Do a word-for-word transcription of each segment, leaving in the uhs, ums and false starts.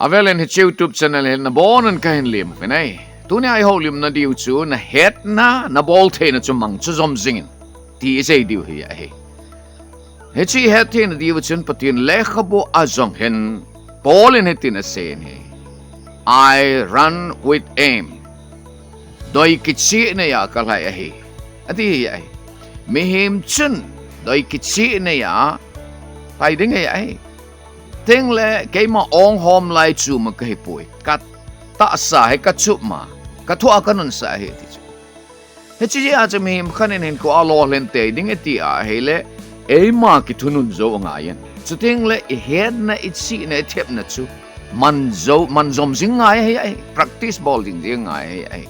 Avelin hiche YouTube channel hi nabonun kahin lem uvin ahi. Tunia i houlimna diu chu nahetna, nabol theina chu mangcha jom jingin, ti isei diu hi ahi. Hiche ihet theina diu chun Pathen lekhabu a jong hin Paul in hitin asei in ahi. I run with aim. Doi kicheh neiya kalhai ahi, ati hi ahi. Mihem chun doi kicheh neiya lhai ding hi ahi. Tengle keima onghom lai chu ma kahipoi. Katahsa hi kachupma, kathoh a kanunsah ahi ti chu. Hiche jeh a chu mihem khat in hinkho a lolhin tei ding iti ahile, eima kithunun jou angaiyin. Chutengle ihetna, ichihna, ithepna chu man jou, man jom jing ngai hi ahi, practice bol jing jing ngai hi ahi.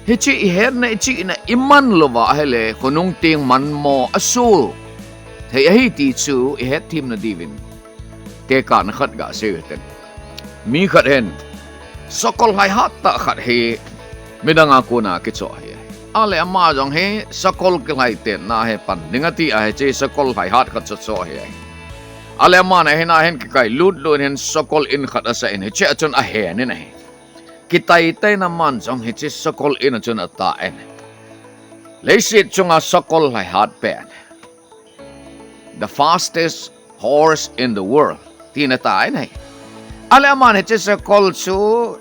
Hiche ihetna, ichihna iman louva ahile, khonung teng manmo aso thei ahi ti chu ihet themna diuvin tekahna khat gasei u hite. Mi khat hin sakol lhaihat tah khat hi midang a kona kichoh ahi. Ahile ama jong hi sakol kilhaitetna hi pan ding ati ahi, hiche sakol lhaihat khat chu achoh ahi. Ahile aman ahina hin kikailut lut in sakol in khat asah in hiche a chun ahen in ahi. Kitaitah in aman jong hiche sakol in a chun atah in, leiset chunga sakol lhaihat pen, the fastest horse in the world, tin atah in ahi. Ahile aman hiche sakol chu,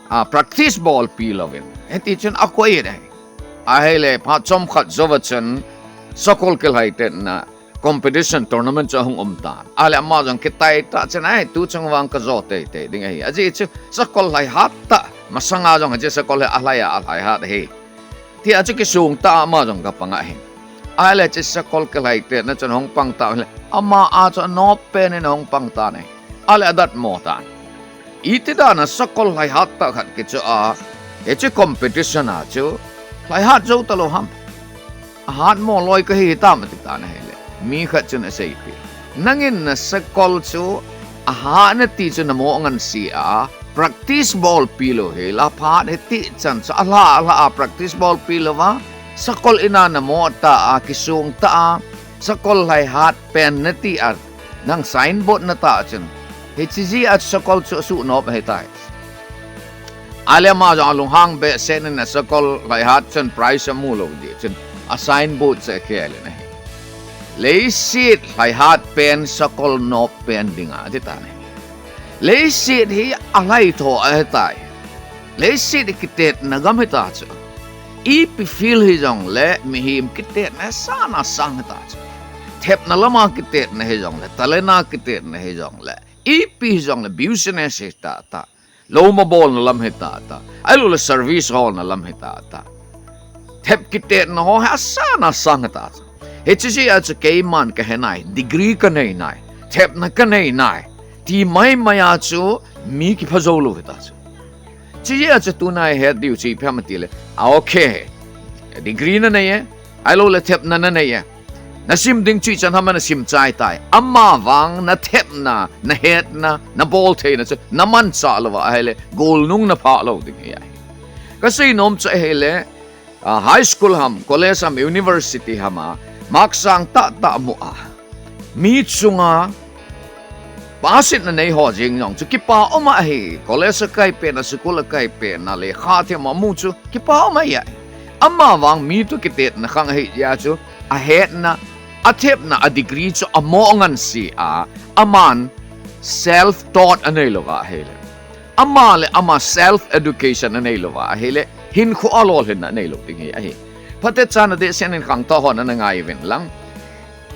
a, practice bolpi louvin hiti chun akoi in ahi. Ahile phat chomkhat jouva chun sakol kilhaitetna competition, tournament chu ahung um tan. Ahile ama jong kitaitah chun, ai, tuchung vang kajo teitei ding ahi. Ajeh chu sakol lhaihat tah, masanga jong hiche sakol hi alhai a, alhaihat ahi, tia chu kisong tah a ama jong kapang ahi. Ahile hiche sakol kilhaitetna chun ahung pang tah ahile, ama a chu anop pen in ahung pang tan ahi. Ahile adatmo tan. Iti dan a sakol lhaihat tah khat kichoh a, hiche competition a chu lhaihat jou talou ham? Ahatmo loi kahi hitam ati tan ahile, mi khat chun aseipeh, nangin nasakol chu ahatna ti chu namo ngansi a, practice bolpi lou hel a, phat hitih chan chu alha alha a practice bolpi louva, sakol in a namo tah a, kisong tah a, sakol lhaihat pen nati a, nang signboard natah chun, hiche jeh a sakol chu asuhnop ahitai. Ahile ama jong alunghang behseh in asakol lhaihat chun prize amu lou ding chun a signboard chu akhel in ahi. Leiset lhaihat pen sakol nop pen dinga ati tan ahi. Leiset hi alhaitho ahitai. Leiset hi kitetna gam hita chu. Ipi field hijongle mihem kitetna asang asang hita chu. Thepna lama kitetna hijongle, talent a kitetna hijongle, ipi hijongle, business hitah tah, lou mabolna lam hitah tah, ahiloule service holna lam hitah tah, thep kitetna ho hi asang asang hitah chu. Hiche jeh a chu keiman kahe nai, degree kanei nai, thepna kanei nai, ti maimai a chu mi kipha joulou hita chu. Hiche jeh a chu tuna ihet diu chu ipi ham itile, a, okay, degree nanei e, ahiloule thepna nanei e, nasim ding chu ichan ham a nasim chai tai, amavang nathepna, nahetna, nabol theina chu namanchah louva ahile golnung naphah lou ding hi ahi. Kaseinom chu ahile, a, high school ham, college ham, university ham a mark sang tahtah mu a, mi chunga pasitna neiho jeng jong chu kipa um ahi. College akai petna, school akai petna, lekha them amu chu kipa um ahi. Amavang mi toh kitetna khang ahijeh a chu ahetna, athepna, a degree chu amo ngansi a, aman self taught anei louva ahile, ama le ama self education anei louva ahile, hinkho a lolhinna anei lou ding hi ahi. Phatechan adehset in khangthah hon ana ngai uvin lang,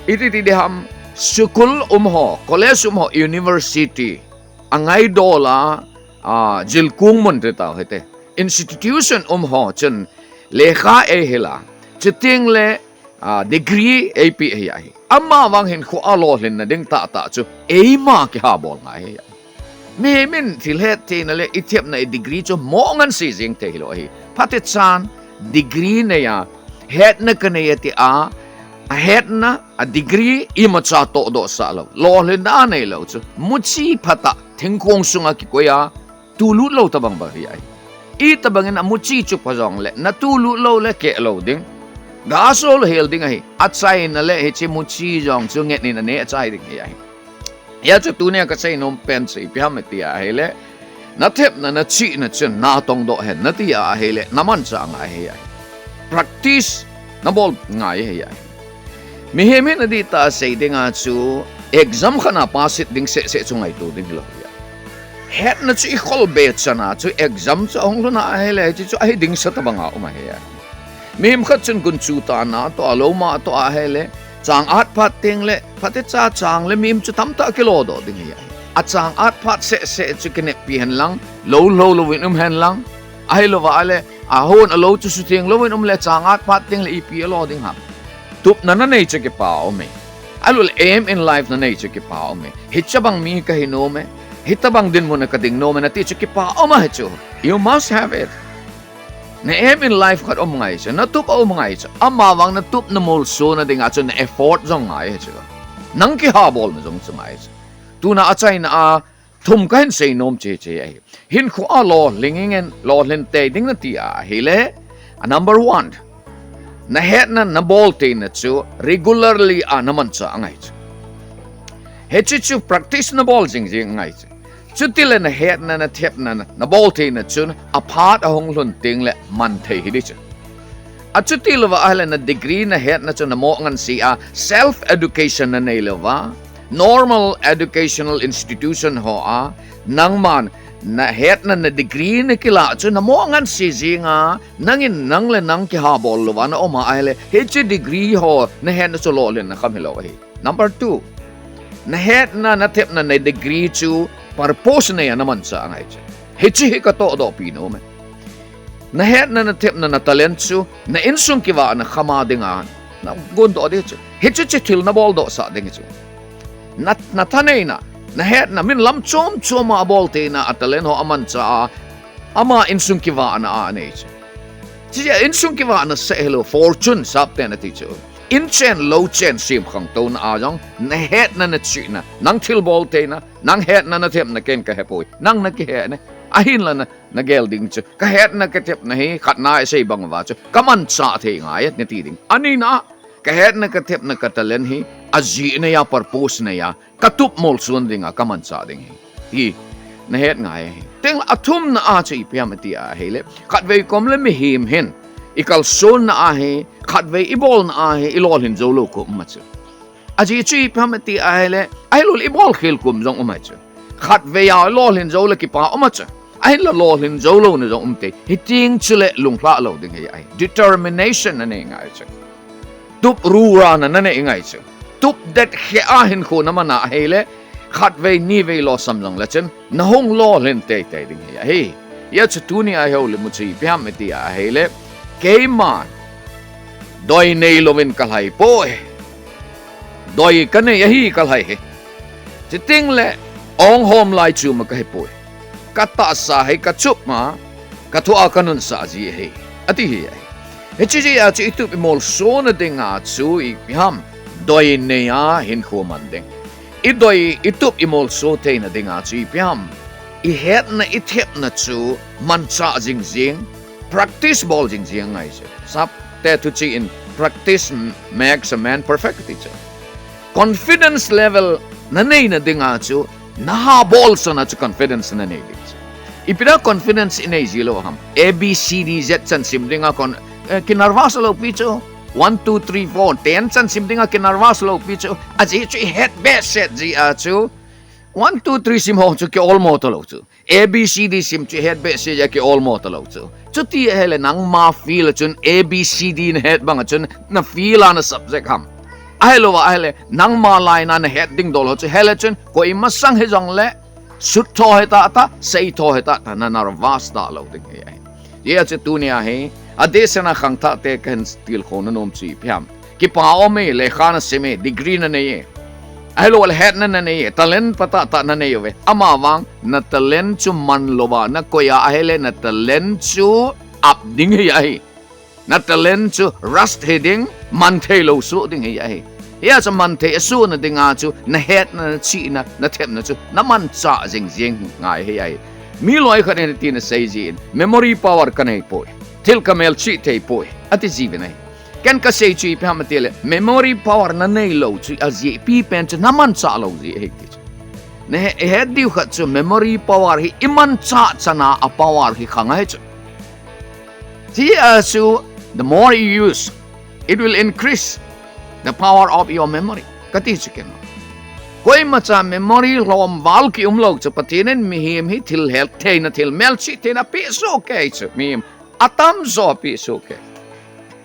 iti ti ding ham, school um ho, college um ho, university, angaidol a, a, jilkung mun ti tau hite, institution um ho chun lekha eihil a, chutengle, a, degree eipeh ahi ahi. Amavang hinkho a lolhinna ding tahtah chu eima kihabol ngai ahi. Mihem in thil hettheina le ithepna, i degree chu mo ngansi jeng thei hilou ahi. Phatechan degree nei a, hetna kanei ati a, ahetna, a degree imacha tohdohsah lou, lolhinna aneilou chu muchi phatah thingkong sunga kikoi a tulut lou tobang bang hi ahi. Itobangin amuchi chu pha jongle natulut loule keh lou ding, gasol hel ding ahi. Achaina le hiche muchi jong chu nget in aneh achai ding hi ahi. Hijeh chun tunia kasei nom pen chu ipi ham iti ahile, nathepna nachihna chu natongdoh hen nati ahile, namanchah ngai ahi. Practice nabol ngai ahi. Mihem hin adihtah a sei dinga chu exam khat a pass ding sehseh chu ngaito ding hilou ahi. Hetna chu ikhol be chan a chu exam chu ahung lhun ahile, hiche chu ahi ding sa tobanga um ahi. Mihem khat chun gunchu tah a natoh a, lou matoh ahile, chang at phat tengle, phatecha chang le mihem chu tamtah kilodoh ding ahi. Achang at phat sehseh chu kineppi henlang, lou lou louvin um henlang, ahilouva ahile, ahon alou chu sutheng louvin um le chang at phat tengle ipi alo ding ham. Tupna nanei chu kipa aume. Ahilouleh aim in life nanei chu kipa aume. Hitobang mi kahi nome. Hitobang dinmun a kading nome nati chu kipa aum ahi chu. You must have it. Na aim in life khat um ngai chu, natup aum ngai chu. Amavang natupna molsona dinga chu na effort jong ngai ahi chu. Nang kihabolna jong chu ngai chu. Tuna achaina a thum kahin sei nom cheche ahi. Hinkho a lolhing ingen, lolhing tei ding nati ahile, a number one, nahetna nabol theina chu regularly a namanchah angai chu. Hiche chu practice nabol jingjing angai chu. Chutile nahetna nathepna nabol theina chun aphat ahung lhun tengle manthei hiding chu. Achutilouva ahile na degree nahetna chu namo ngansi a self education nanei louva, normal educational institution ho a, nangman nahetna na degree nakilah chu namo ngansi jinga, nangin nang le nang kihabol louva naum a ahile, hiche degree ho nahetna chu lolhinna kham hilou ahi. Number two, nahetna nathepna na degree chu purpose neiya namanchah angai chu. Hiche hi katohdohpi nome. Nahetna nathepna na talent chu na insung kivahna khama dinga nagondoh ding chu. Hiche chu thil naboldohsah ding chu. Na, nathaneina, nahetna, min lam chom choma abol theina a talent ho amanchah a, ama insung kivahna a anei chu. Hiche insung kivahna seh hilou, fortune sapten ati chu. Inchen louchen sem khangtouna a jong, nahetna nachihna, nang thilbol theina, nang hetna nathepna ken kahepoi, nang nakihe ne. Ahinla na, nagel ding chu, kahetna kathepna hi khatna isei banguva chu kamanchah thei ngai nati ding. Anina, kahetna kathepna ka talent hi ajeh neiya, purpose neiya, katup molson dinga kamanchah ding ahi, ti nahet ngai ahi. Tengle athumna a chu ipi ham iti ahile, khatvei komle mihem hin ikalsonna a hi, khatvei ibolna a hi ilolhin joulou kom um ahi chu. Ajeh chu ipi ham iti ahile, ahilouleh ibolkhel kom jong um ahi chu. Khatvei a ilolhin joule kipa um ahi chu. Ahinla lolhin joulouna jong umtei. Hiteng chule lunglhah lou ding ahi. Determination nanei ngai chu. Tup rurana nanei ngai chu. Tupdet kheh a hinkho naman a ahile, khatvei nivei losam jongle chun nahung lolhin teitei ding ahi. Hijeh chu tunia ihoulim u chu ipi ham iti ahile, keiman doi neilouvin kalhai poi. Doi kanei ahi kalhai hi. Chutengle, onghom lai choma kahipoi. Katahsa hi kachup ma, kathua kanunsah ji ahi, ati ahi. Hiche jeh a chu itup imolsona dinga chu ipi ham, doi neiya hinkho man ding. Idoi itup imolso theina dinga chu ipi ham, ihetna ithepna chu manchah jingjing, practice bol jingjing angai chu. Sapte thuchih in, practice makes a man perfect ti chu. Confidence level naneina dinga chu, nahabol chana chu confidence nanei ding chu. Ipi dia confidence inei ji lou ham, A B C D Z chan sim dinga kon, eh, kinervous loupi chu. One, two, three, four, ten chan sim dinga kinervous loupi chu. Ajeh chu ihet behseh jeh a chu, one, two, three sim ho chu kiolmo talou chu. A B C D sim chu ihet behseh jeh a kiolmo talou chu. Chuti ahile nangma field a chun A B C D nahet banga chun na field a na subject ham. Ahilouva ahile nangma line a nahet dingdol ho chu hile chun koimasang hijongle suttho hitah tah, seitho hitah tah, na nervous talou ding ahi. Hijeh a chu tunia hi, adehset a khangthahte kahin tilkhouna nom chu ipi ham, kipa aume, lekha nasim e, degree nanei e, ahilouleh hetna nanei e, talent phatah tah nanei uve. Amavang na talent chu manlouva nakoi a ahile na talent chu ap ding ahi. Na talent chu rust hiding, manthei lou soh ding ahi. Hijeh a chu manthei asohna dinga chu nahetna, nachihna, nathepna chu namanchah jingjing ngai ahi. Mi loikhat in tina asei jin, memory power kaneipoi, thil kamelchih theipoi, ati jiuvin ahi. Ken kasei chu ipi ham itile, memory power naneilou chu ajeh pipen chu namanchah lou jeh ahi ti chu. Nahet diu khat chu memory power hi imanchah chana a power hi khang ahi chu. Tia chu, the more you use, it will increase the power of your memory. Kati chu ken. Koimacha memory lhom val kiumlou chu Pathen in mihem hi thil hettheina, thil melchih theina apehsoh kei chu. Mihem atamjo apehsoh kei.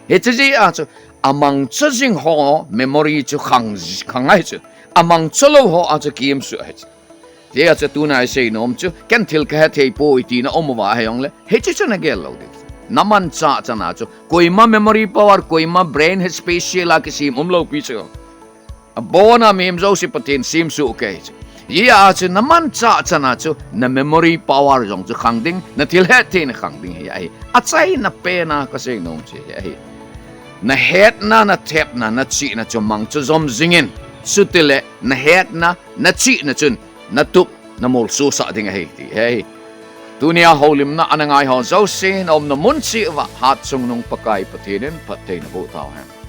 Hiche jeh a chu amangcha jing ho memory chu khang, khang ahi chu. Amangcha lou ho a chu kiimsuh ahi chu. Hijeh a chu tuna isei nom chu, ken thil kahet thei poi tina um uva ahijongle, hiche chu nagel lou ding. Namanchah chana chu, koima memory power, koima brain hi special a kisem umlou pi chu. Abona mihem jouse Pathen semsuh kei chu. Hijeh a chu namanchah chana chu, na memory power jong chu khang ding, nathil hettheina khang ding hi ahi. Achaina pena kasei nom chu hi ahi. Nahetna, nathepna, nachihna chu mangcha jom jingin. Chutile nahetna, nachihna chun natup, namolsosah ding ahi ti ahi. Tunia houlimna ana ngaiho jouse, naumna mun cheh uva, hatchungnung Pakai Pathen in phatthei naboh tauhen.